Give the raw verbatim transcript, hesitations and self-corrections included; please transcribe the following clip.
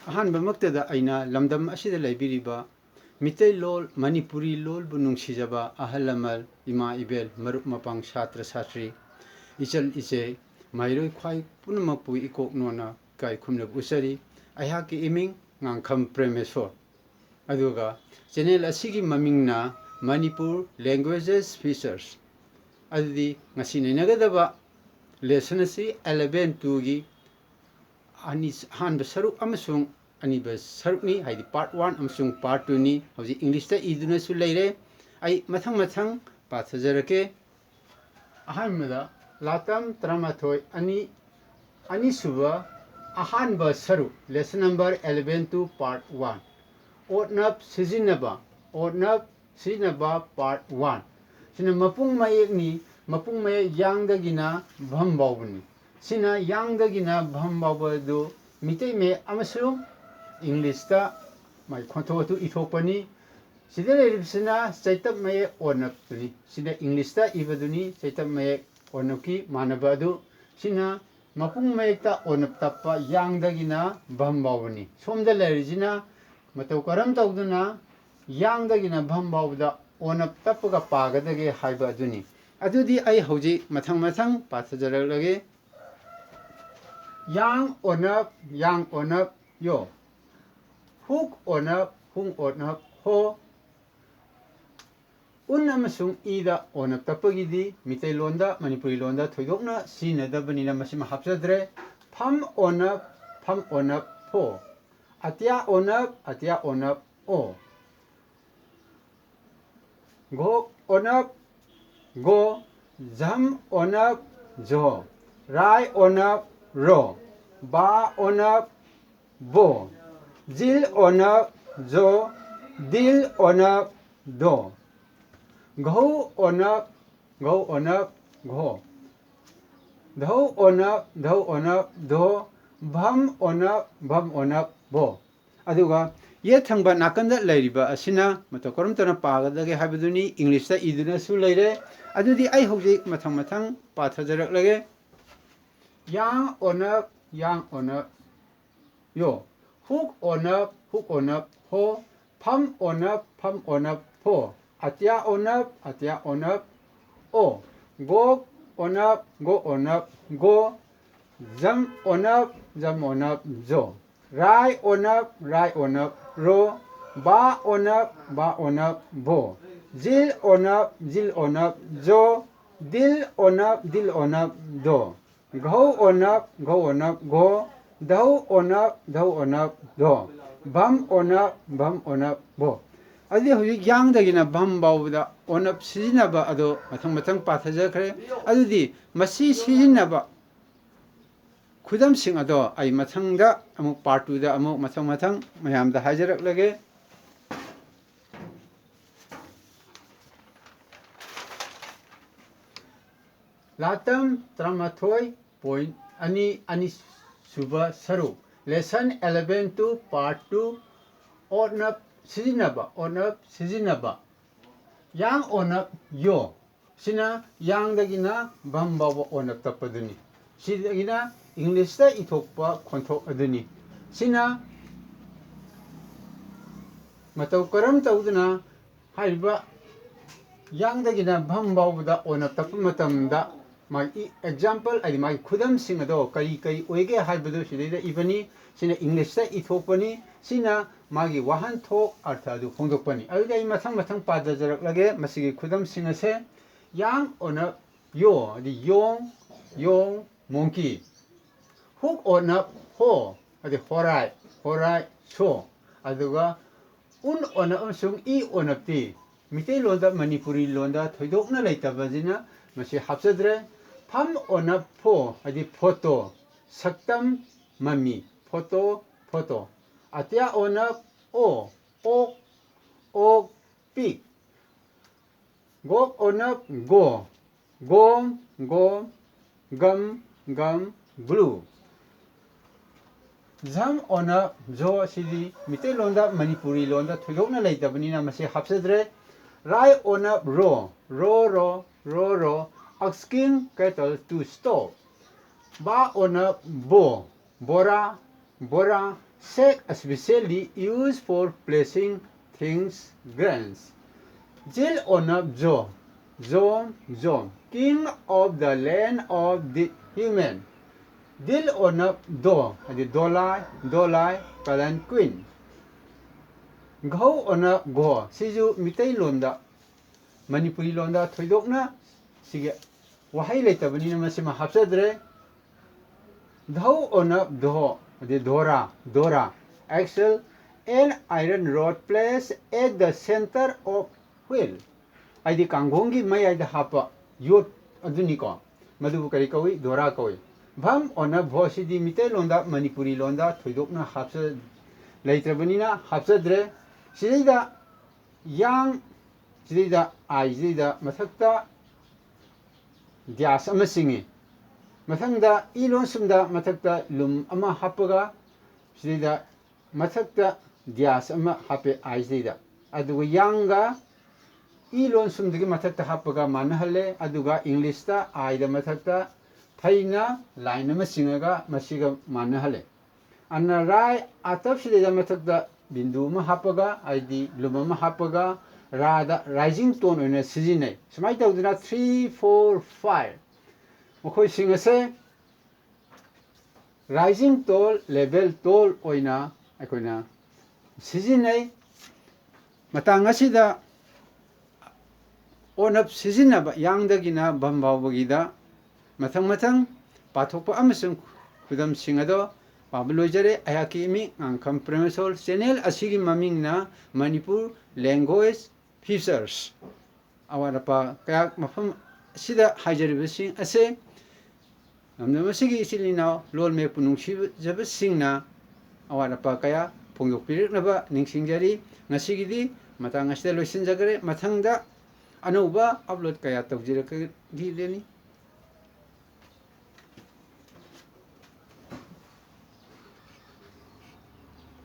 ꯑꯍꯥꯟꯕꯃꯛꯇꯗ ꯑꯩꯅ ꯂꯝꯗꯝ ꯑꯁꯤꯗ ꯂꯩꯕꯤꯔꯤꯕ ꯃꯤꯇꯩꯂꯣꯜ, ꯃꯅꯤꯄꯨꯔꯤ ꯂꯣꯜꯕꯨ ꯅꯨꯡꯁꯤꯖꯕ ꯑꯍꯜ ꯂꯃꯟ, ꯏꯃꯥ ꯏꯕꯦꯜ, ꯃꯔꯨꯞ ꯃꯄꯥꯡ, ꯁꯥꯇ꯭ꯔ ꯁꯥꯇ꯭ꯔꯤ, ꯏꯆꯜ ꯏꯆꯦ, ꯃꯍꯩꯔꯣꯏ ꯈ꯭ꯋꯥꯏ ꯄꯨꯝꯅꯃꯛꯄꯨ ꯏꯀꯣꯛ ꯅꯣꯟꯅ ꯏꯀꯥꯏ ꯈꯨꯝꯅꯕ ꯎꯠꯆꯔꯤ꯫ ꯑꯩꯍꯥꯛꯀꯤ ꯏꯃꯤꯡ ꯉꯥꯡꯈꯝ ꯄ꯭ꯔꯦꯃꯦꯁꯣꯔ꯫ ꯑꯗꯨꯒ channel ꯑꯁꯤꯒꯤ ꯃꯃꯤꯡꯅ ꯃꯅꯤꯄꯨꯔ Languages Features꯫ ꯑꯗꯨꯗꯤ ꯉꯁꯤ ꯅꯩꯅꯒꯗꯕ lesson ꯑꯁꯤ eleven two ꯒꯤ ꯑꯅꯤ, ꯑꯍꯥꯟꯕ ꯁꯔꯨꯛ ꯑꯃꯁꯨꯡ ꯑꯅꯤꯕ ꯁꯔꯨꯛꯅꯤ, ꯍꯥꯏꯗꯤ part one ꯑꯃꯁꯨꯡ part two ꯅꯤ꯫ ꯍꯧꯖꯤꯛ English ꯇ ꯏꯗꯨꯅꯁꯨ ꯂꯩꯔꯦ꯫ ꯑꯩ ꯃꯊꯪ ꯃꯊꯪ ꯄꯥꯊꯖꯔꯛꯀꯦ꯫ ꯑꯍꯥꯟꯕꯗ ꯂꯥꯇꯝ ꯇꯔꯥꯃꯥꯊꯣꯏ ꯑꯅꯤ, ꯑꯅꯤꯁꯨꯕ, ꯑꯍꯥꯟꯕ ꯁꯔꯨꯛ, lesson number eleven two part one꯫ ꯑꯣꯠꯅꯞ ꯁꯤꯖꯤꯟꯅꯕ, ꯑꯣꯠꯅꯞ ꯁꯤꯖꯤꯟꯅꯕ part one꯫ ꯁꯤꯅ ꯃꯄꯨꯡ ꯃꯌꯦꯛꯅꯤ꯫ ꯃꯄꯨꯡ ꯃꯌꯦꯛ ꯌꯥꯡꯗꯒꯤꯅ ꯚꯝ ꯐꯥꯎꯕꯅꯤ꯫ ꯁꯤꯅ ꯌꯥꯡꯗꯒꯤꯅ ꯚꯝ ꯐꯥꯎꯕ ꯑꯗꯨ ꯃꯤꯇꯩ ꯃꯌꯦꯛ ꯑꯃꯁꯨꯡ English ꯇ ꯃꯥꯒꯤ ꯈꯣꯟꯊꯣꯛ ꯑꯗꯨ ꯏꯊꯣꯛꯄꯅꯤ꯫ ꯁꯤꯗ ꯂꯩꯔꯤꯕꯁꯤꯅ ꯆꯩꯇꯞ ꯃꯌꯦꯛ ꯑꯣꯟꯅꯞꯇꯨꯅꯤ꯫ ꯁꯤꯅ English ꯇ ꯏꯕꯗꯨꯅꯤ, ꯆꯩꯇꯞ ꯃꯌꯦꯛ ꯑꯣꯟꯅꯞꯀꯤ ꯃꯥꯟꯅꯕ ꯑꯗꯨ꯫ ꯁꯤꯅ ꯃꯄꯨꯡ ꯃꯌꯦꯛꯇ ꯑꯣꯟꯅꯞ ꯇꯞꯄ ꯌꯥꯡꯗꯒꯤꯅ ꯚꯝ ꯐꯥꯎꯕꯅꯤ꯫ ꯁꯣꯝꯗ ꯂꯩꯔꯤꯁꯤꯅ ꯃꯇꯧ ꯀꯔꯝ ꯇꯧꯗꯨꯅ ꯌꯥꯡꯗꯒꯤꯅ ꯚꯝ ꯐꯥꯎꯕꯗ ꯑꯣꯟꯅꯞ ꯇꯞꯄꯒ ꯄꯥꯒꯗꯒꯦ ꯍꯥꯏꯕ ꯑꯗꯨꯅꯤ꯫ ꯑꯗꯨꯗꯤ ꯑꯩ ꯍꯧꯖꯤꯛ ꯃꯊꯪ ꯃꯊꯪ ꯄꯥꯊꯖꯔꯛꯂꯒꯦ꯫ ꯌꯥꯡ ꯑꯣꯟꯅꯞ, ꯌꯥꯡ ꯑꯣꯟꯅꯞ, ꯌꯣ꯫ ꯍꯨꯛ ꯑꯣꯟꯅꯞ, ꯍꯨꯡ ꯑꯣꯟꯅꯞ, ꯍꯣ꯫ ꯎꯟ ꯑꯃꯁꯨꯡ ꯏꯗ ꯑꯣꯟꯅꯞ ꯇꯞꯄꯒꯤꯗꯤ ꯃꯤꯇꯩꯂꯣꯟꯗ, ꯃꯅꯤꯄꯨꯔꯤ ꯂꯣꯟꯗ ꯊꯣꯏꯗꯣꯛꯅ ꯁꯤꯖꯤꯟꯅꯗꯕꯅꯤꯅ ꯃꯁꯤꯃ ꯍꯥꯞꯆꯗ꯭ꯔꯦ꯫ ꯐꯝ ꯑꯣꯟꯅꯞ, ꯐꯝ ꯑꯣꯟꯅꯞ, ꯐꯣ꯫ ꯑꯇꯤꯌꯥ ꯑꯣꯟꯅꯞ, ꯑꯇꯤꯌꯥ ꯑꯣꯟꯅꯞ, ꯑꯣ꯫ ꯘꯣꯛ ꯑꯣꯟꯅꯞ, ꯒꯣ꯫ ꯖꯝ ꯑꯣꯟꯅꯞ, ꯖꯣ꯫ ꯔꯥꯏ ꯑꯣꯟꯅꯞ, ꯔꯣ꯫ ꯕꯥ ꯑꯣꯟꯅꯞ, ꯕꯣ꯫ ꯖꯤꯜ ꯑꯣꯟꯅꯞ, ꯖꯣ꯫ ꯗꯤꯜ ꯑꯣꯟꯅꯞ, ꯗꯣ꯫ ꯘꯧ ꯑꯣꯟꯅꯞ, ꯘꯧ ꯑꯣꯟꯅꯞ, ꯘꯣ꯫ ꯙꯧ ꯑꯣꯟꯅꯞ, ꯙꯧ ꯑꯣꯟꯅꯞ, ꯙꯣ꯫ ꯚꯝ ꯑꯣꯟꯅꯞ, ꯚꯝ ꯑꯣꯟꯅꯞ, ꯚꯣ꯫ ꯑꯗꯨꯒ ꯌꯦꯠ ꯊꯪꯕ ꯅꯥꯀꯟꯗ ꯂꯩꯔꯤꯕ ꯑꯁꯤꯅ ꯃꯇꯧ ꯀꯔꯝ ꯇꯧꯅ ꯄꯥꯒꯗꯒꯦ ꯍꯥꯏꯕꯗꯨꯅꯤ꯫ English ꯇ ꯏꯗꯨꯅꯁꯨ ꯂꯩꯔꯦ꯫ ꯑꯗꯨꯗꯤ ꯑꯩ ꯍꯧꯖꯤꯛ ꯃꯊꯪ ꯃꯊꯪ ꯄꯥꯊꯖꯔꯛꯂꯒꯦ꯫ ꯌꯥꯡ ꯑꯣꯟꯅꯞ, ꯌꯥꯡ ꯑꯣꯟꯅꯞ, ꯌꯣ꯫ ꯍꯨꯛ ꯑꯣꯅꯞ, ꯍꯨꯛ ꯑꯣꯅꯞ, ꯍꯣ꯫ ꯐꯝ ꯑꯣꯅꯞ, ꯐꯝ ꯑꯣꯅꯞ, ꯐꯣ꯫ ꯑꯇꯤꯌꯥ ꯑꯣꯅꯞ, ꯑꯇꯤꯌꯥ ꯑꯣꯅꯞ, ꯑꯣ꯫ ꯒꯣꯛ ꯑꯣꯅꯞ, ꯒꯣꯛ ꯑꯣꯅꯞ, ꯒꯣ꯫ ꯖꯝ ꯑꯣꯅꯞ, ꯖꯝ ꯑꯣꯅꯞ, ꯖꯣ꯫ ꯔꯥꯏ ꯑꯣꯅꯞ, ꯔꯥꯏ ꯑꯣꯅꯞ, ꯔꯣ꯫ ꯕꯥ ꯑꯣꯅꯞ, ꯕꯥ ꯑꯣꯅꯞ, ꯕꯣ꯫ ꯖꯤꯜ ꯑꯣꯅꯞ, ꯖꯤꯜ ꯑꯣꯅꯞ, ꯖꯣ꯫ ꯗꯤꯜ ꯑꯣꯅꯞ, ꯗꯤꯜ ꯑꯣꯅꯞ, ꯗꯣ꯫ ꯘꯧ ꯑꯣꯅꯞ, ꯘꯧ ꯑꯣꯅꯞ, ꯘꯣ꯫ ꯙꯧ ꯑꯣꯅꯞ, ꯙꯧ ꯑꯣꯅꯞ, ꯙꯣ꯫ ꯚꯝ ꯑꯣꯅꯞ, ꯚꯝ ꯑꯣꯅꯞ, ꯚꯣ꯫ ꯑꯗꯨꯗꯤ ꯍꯧꯖꯤꯛ ꯌꯥꯡꯗꯒꯤꯅ ꯚꯝ ꯐꯥꯎꯕꯗ ꯑꯣꯅꯞ ꯁꯤꯖꯤꯟꯅꯕ ꯑꯗꯣ ꯃꯊꯪ ꯃꯊꯪ ꯄꯥꯊꯖꯈ꯭ꯔꯦ꯫ ꯑꯗꯨꯗꯤ ꯃꯁꯤ ꯁꯤꯖꯤꯟꯅꯕ ꯈꯨꯗꯝꯁꯤꯡ ꯑꯗꯣ ꯑꯩ ꯃꯊꯪꯗ ꯑꯃꯨꯛ part twoꯗ ꯑꯃꯨꯛ ꯃꯊꯪ ꯃꯊꯪ ꯃꯌꯥꯝꯗ ꯍꯥꯏꯖꯔꯛꯂꯒꯦ꯫ ꯂꯥꯇꯝ ꯇꯔꯥꯃꯥꯊꯣꯏ point ꯑꯅꯤ, ꯑꯅꯤꯁꯨꯕ ꯁꯔꯨꯛ, lesson eleven two, part two, ꯑꯣꯠꯅꯞ ꯁꯤꯖꯤꯟꯅꯕ, ꯑꯣꯠꯅꯞ ꯁꯤꯖꯤꯟꯅꯕ꯫ ꯌꯥꯡ ꯑꯣꯅꯞ ꯌꯣ꯫ ꯁꯤꯅ ꯌꯥꯡꯗꯒꯤꯅ ꯚꯝ ꯐꯥꯎꯕ ꯑꯣꯅꯞ ꯇꯞꯄꯗꯨꯅꯤ꯫ ꯁꯤꯗꯒꯤꯅ ꯏꯪꯂꯤꯁꯇ ꯏꯊꯣꯛꯄ ꯈꯣꯟꯊꯣꯛ ꯑꯗꯨꯅꯤ꯫ ꯁꯤꯅ ꯃꯇꯧ ꯀꯔꯝ ꯇꯧꯗꯅ ꯍꯥꯏꯔꯤꯕ ꯌꯥꯡꯗꯒꯤꯅ ꯚꯝ ꯐꯥꯎꯕꯗ ꯑꯣꯅꯞ ꯇꯞꯄ ꯃꯇꯝꯗ ꯃꯥꯒꯤ example, ꯍꯥꯏꯗꯤ ꯃꯥꯒꯤ ꯈꯨꯗꯝꯁꯤꯡ ꯑꯗꯣ ꯀꯔꯤ ꯀꯔꯤ ꯑꯣꯏꯒꯦ ꯍꯥꯏꯕꯗꯨ ꯁꯤꯗꯩꯗ ꯏꯕꯅꯤ꯫ ꯁꯤꯅ ꯏꯪꯂꯤꯁꯇ ꯏꯊꯣꯛꯄꯅꯤ꯫ ꯁꯤꯅ ꯃꯥꯒꯤ ꯋꯥꯍꯟꯊꯣꯛ ꯑꯔꯊ ꯑꯗꯨ ꯐꯣꯡꯗꯣꯛꯄꯅꯤ꯫ ꯑꯗꯨꯗꯤ ꯑꯩ ꯃꯊꯪ ꯃꯊꯪ ꯄꯥꯖꯖꯔꯛꯂꯒꯦ ꯃꯁꯤꯒꯤ ꯈꯨꯗꯝꯁꯤꯡ ꯑꯁꯦ꯫ ꯌꯥꯡ ꯑꯣꯅꯞ ꯌꯣ, ꯍꯥꯏꯗꯤ ꯌꯣꯡ, ꯌꯣꯡ, monkey꯫ ꯍꯨꯛ ꯑꯣꯅꯞ ꯍꯣ, ꯍꯥꯏꯗꯤ ꯍꯣꯔꯥꯏ, ꯍꯣꯔꯥꯏ, ꯁꯣ꯫ ꯑꯗꯨꯒ ꯎꯟ ꯑꯣꯅꯞ ꯑꯃꯁꯨꯡ ꯏ ꯑꯣꯅꯞꯇꯤ ꯃꯤꯇꯩꯂꯣꯟꯗ, ꯃꯅꯤꯄꯨꯔꯤ ꯂꯣꯟꯗ ꯊꯣꯏꯗꯣꯛꯅ ꯂꯩꯇꯕꯁꯤꯅ ꯃꯁꯤ ꯍꯥꯞꯆꯗ꯭ꯔꯦ꯫ ꯐꯝ ꯑꯣꯅꯞ ꯐꯣ, ꯍꯥꯏꯗꯤ ꯐꯣꯇꯣ, ꯁꯛꯇꯝ, ꯃꯃꯤ, ꯐꯣꯇꯣ, ꯐꯣꯇꯣ꯫ ꯑꯇꯤꯌꯥ ꯑꯣꯅꯞ ꯑꯣ, ꯑꯣꯛ, ꯑꯣꯛ, pig꯫ ꯒꯣꯛ ꯑꯣꯅꯞ ꯒꯣ, ꯒꯣꯝ, ꯒꯣꯝ, ꯒꯝ, ꯒꯝ, glue꯫ ꯖꯝ ꯑꯣꯅꯞ ꯖꯣ ꯑꯁꯤꯗꯤ ꯃꯤꯇꯩꯂꯣꯟꯗ, ꯃꯅꯤꯄꯨꯔꯤ ꯂꯣꯟꯗ ꯊꯣꯏꯗꯣꯛꯅ ꯂꯩꯇꯕꯅꯤꯅ ꯃꯁꯤ ꯍꯥꯞꯆꯗ꯭ꯔꯦ꯫ ꯔꯥꯏ ꯑꯣꯅꯞ ꯔꯣ, ꯔꯣ, ꯔꯣ, ꯔꯣ, ꯔꯣ, asking cattle to stop꯫ ꯕꯥ ꯑꯣꯅꯞ ꯕꯣ, ꯕꯣꯔꯥ, ꯕꯣꯔꯥ, Sack, especially used for placing things, grains. Zil onap zo, zom, zom, king of the land of the human. Dil onap do, ꯍꯥꯏꯗꯤ ꯗꯣꯂꯥꯏ, ꯗꯣꯂꯥꯏ, palanquin. ꯘꯧ ꯑꯣꯟꯅ ꯘꯣ, ꯁꯤꯁꯨ ꯃꯤꯇꯩꯂꯣꯟꯗ, ꯃꯅꯤꯄꯨꯔꯤ ꯂꯣꯟꯗ ꯊꯣꯏꯗꯣꯛꯅ ꯁꯤꯒꯤ ꯋꯥꯍꯩ ꯂꯩꯇꯕꯅꯤꯅ ꯃꯁꯤꯃ ꯍꯥꯞꯆꯗ꯭ꯔꯦ꯫ ꯙꯧ ꯑꯣꯟꯅ ꯙꯣ, ꯑꯗꯩ ꯙꯣꯔꯥ, ꯙꯣꯔꯥ, axle, an iron rod placed at the center of wheel. ꯍꯥꯏꯗꯤ ꯀꯥꯡꯒꯣꯡꯒꯤ ꯃꯌꯥꯏꯗ ꯍꯥꯞꯄ ꯌꯣꯠ ꯑꯗꯨꯅꯤꯀꯣ꯫ ꯃꯗꯨꯕꯨ ꯀꯔꯤ ꯀꯧꯏ? ꯙꯣꯔꯥ ꯀꯧꯏ꯫ ꯚꯝ ꯑꯣꯟꯅ ꯚꯣ ꯁꯤꯗꯤ ꯃꯤꯇꯩꯂꯣꯟꯗ, ꯃꯅꯤꯄꯨꯔꯤ ꯂꯣꯟꯗ ꯊꯣꯏꯗꯣꯛꯅ ꯍꯥꯞꯆ-, ꯂꯩꯇ꯭ꯔꯕꯅꯤꯅ ꯍꯥꯞꯆꯗ꯭ꯔꯦ꯫ ꯁꯤꯗꯩꯗ ꯌꯥꯡ, ꯁꯤꯗꯩꯗ ꯑꯥꯏ, ꯁꯤꯗꯩꯗ ꯃꯊꯛꯇ ꯗ꯭ꯌꯥꯁ ꯑꯃ ꯆꯤꯡꯉꯤ꯫ ꯃꯊꯪꯗ ꯏ ꯂꯣꯟꯁꯨꯝꯗ ꯃꯊꯛꯇ ꯂꯨꯝ ꯑꯃ ꯍꯥꯞꯄꯒ ꯁꯤꯗꯩꯗ ꯃꯊꯛꯇ ꯗ꯭ꯌꯥꯁ ꯑꯃ ꯍꯥꯞꯄꯦ ꯑꯥꯏꯁꯤꯗꯩꯗ꯫ ꯑꯗꯨꯒ ꯌꯥꯡꯒ ꯏ ꯂꯣꯟꯁꯨꯝꯗꯒꯤ ꯃꯊꯛꯇ ꯍꯥꯞꯄꯒ ꯃꯥꯟꯅꯍꯜꯂꯦ꯫ ꯑꯗꯨꯒ ꯏꯪꯂꯤꯁꯇ ꯑꯥꯏꯗ ꯃꯊꯛꯇ ꯐꯩꯅ ꯂꯥꯏꯟ ꯑꯃ ꯆꯤꯡꯉꯒ ꯃꯁꯤꯒ ꯃꯥꯟꯅꯍꯜꯂꯦ꯫ ꯑꯅ ꯔꯥꯏ ꯑꯥꯇꯞꯁꯤꯗꯩꯗ ꯃꯊꯛꯇ ꯕꯤꯟꯗꯨ ꯑꯃ ꯍꯥꯞꯄꯒ, ꯍꯥꯏꯗꯤ ꯂꯨꯝ ꯑꯃ ꯍꯥꯞꯄꯒ, ꯔꯥꯗ ꯔꯥꯏꯖꯤꯡ ꯇꯣꯟ ꯑꯣꯏꯅ ꯁꯤꯖꯤꯟꯅꯩ꯫ ꯁꯨꯃꯥꯏꯅ ꯇꯧꯗꯅ three, four, five ꯃꯈꯣꯏꯁꯤꯡ ꯑꯁꯦ ꯔꯥꯏꯖꯤꯡ ꯇꯣꯜ, ꯂꯦꯚꯦꯜ ꯇꯣꯜ ꯑꯣꯏꯅ ꯑꯩꯈꯣꯏꯅ ꯁꯤꯖꯤꯟꯅꯩ꯫ ꯃꯇꯥꯡ ꯑꯁꯤꯗ ꯑꯣꯅꯞ ꯁꯤꯖꯤꯟꯅꯕ ꯌꯥꯡꯗꯒꯤꯅ ꯚꯝ ꯐꯥꯎꯕꯒꯤꯗ ꯃꯊꯪ ꯃꯊꯪ ꯄꯥꯊꯣꯛꯄ ꯑꯃꯁꯨꯡ ꯈꯨꯗꯝꯁꯤꯡ ꯑꯗꯣ ꯄꯥꯕ ꯂꯣꯏꯖꯔꯦ꯫ ꯑꯩꯍꯥꯛꯀꯤ ꯏꯃꯤꯡ ꯉꯥꯡꯈꯝ ꯄ꯭ꯔꯦꯃꯁꯣꯜ꯫ ꯆꯦꯅꯦꯜ ꯑꯁꯤꯒꯤ ꯃꯃꯤꯡꯅ ꯃꯅꯤꯄꯨꯔ ꯂꯦꯡꯒ꯭ꯋꯦꯖ ꯐꯤꯆꯔꯁ꯫ ꯑꯋꯥꯠ ꯑꯄꯥ ꯀꯌꯥ ꯃꯐꯝ ꯑꯁꯤꯗ ꯍꯥꯏꯖꯔꯤꯕꯁꯤꯡ ꯑꯁꯦ ꯂꯝꯗꯝ ꯑꯁꯤꯒꯤ ꯏꯆꯤꯜ ꯏꯅꯥꯎ ꯂꯣꯜ ꯃꯌꯦꯛꯄꯨ ꯅꯨꯡꯁꯤꯖꯕꯁꯤꯡꯅ ꯑꯋꯥꯠ ꯑꯄꯥ ꯀꯌꯥ ꯐꯣꯡꯗꯣꯛꯄꯤꯔꯛꯅꯕ ꯅꯤꯡꯁꯤꯡꯖꯔꯤ꯫ ꯉꯁꯤꯒꯤꯗꯤ ꯃꯇꯥꯡ ꯑꯁꯤꯗ ꯂꯣꯏꯁꯤꯟꯖꯈ꯭ꯔꯦ꯫ ꯃꯊꯪꯗ ꯑꯅꯧꯕ ꯑꯞꯂꯣꯗ ꯀꯌꯥ ꯇꯧꯖꯔꯛꯀꯅꯤ꯫